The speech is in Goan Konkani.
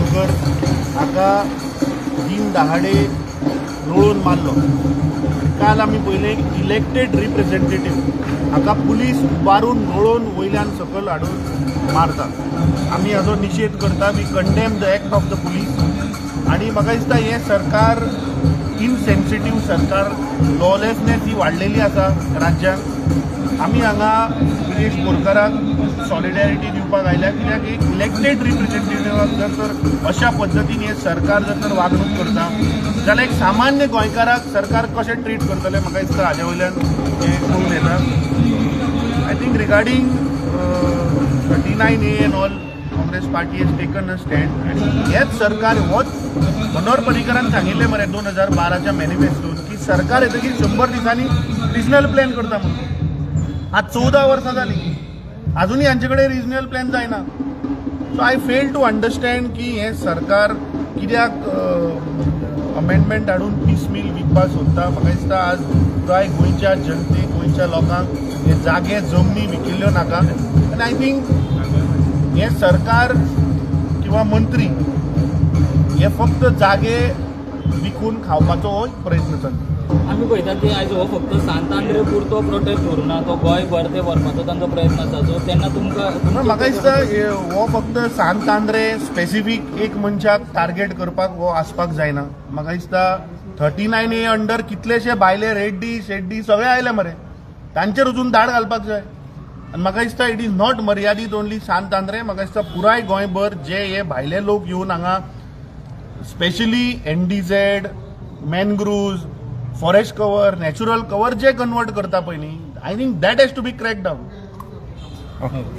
बोरकर हाका दिन दहाडे लोळून मारलो. काल आमी पळयलें इलेक्टेड रिप्रेझेंटेटीव हाका पुलीस उबारून लोळून वयल्यान सकयल हाडून मारता. आमी हाजो निशेध करता. We condemn the act of the police. आनी म्हाका दिसता हें सरकार इनसेन्सिटीव सरकार, लॉलेसनेस ही वाडलेली आसा राज्यांत. आमी हांगा विरेश बोरकाराक सॉलिडॅरिटी दिवपाक आयल्या, कित्याक एक इलेक्टेड रिप्रेझेंटेटिवाक जर तर अशा पद्दतीन हें सरकार जर तर वागणूक करता जाल्यार एक सामान्य गोंयकाराक सरकार कशें ट्रीट करतलें, म्हाका दिसता हाज्या वयल्यान हें कळून येता. I think regarding 39A and all, Congress party has taken a stand. आनी हेच सरकार होच मनोहर पर्रीकरान सांगिल्लें मरे 2012च्या मॅनिफेस्टोन की सरकार येतकीर 100 दिसांनी रिजनल प्लॅन करता म्हणून. आज 14 वर्सां जालीं, आजुनूय हांचे कडेन रिजनल प्लॅन जायना. So I fail to understand की हें सरकार कित्याक अमेंडमेंट हाडून पीस मील विकपाक सोदता. म्हाका दिसता आज पुराय गोंयच्या जनतेक, गोंयच्या लोकांक हे जागे जमनी विकिल्ल्यो नाका. आनी I think हें सरकार किंवा मंत्री हे फक्त जागे विकून खावपाचो हो एक प्रयत्न चल्ला. आमी पळयतात की आयज हो फक्त सांत आंद्रे पुरतो प्रोटेस्ट उरना, तो गोंयभर ते व्हरपाचो तांचो प्रयत्न आसा. सो तेन्ना तुमकां म्हाका दिसता हो फक्त सांत आंद्रे स्पेसिफीक एक मनशाक टार्गेट करपाक हो आसपाक जायना. म्हाका दिसता 39A under कितलेशे भायले रेड्डी शेड्डी सगळे आयले मरे, तांचेर वचून धाड घालपाक जाय. आनी म्हाका दिसता it is not मर्यादीत ओनली सांत आंद्रे. म्हाका दिसता पुराय गोंयभर जे हे भायले लोक येवन हांगा specially NDZ, mangroves, forest cover, natural cover जे कन्वर्ट करता पळय न्ही, I think that has to be crack down.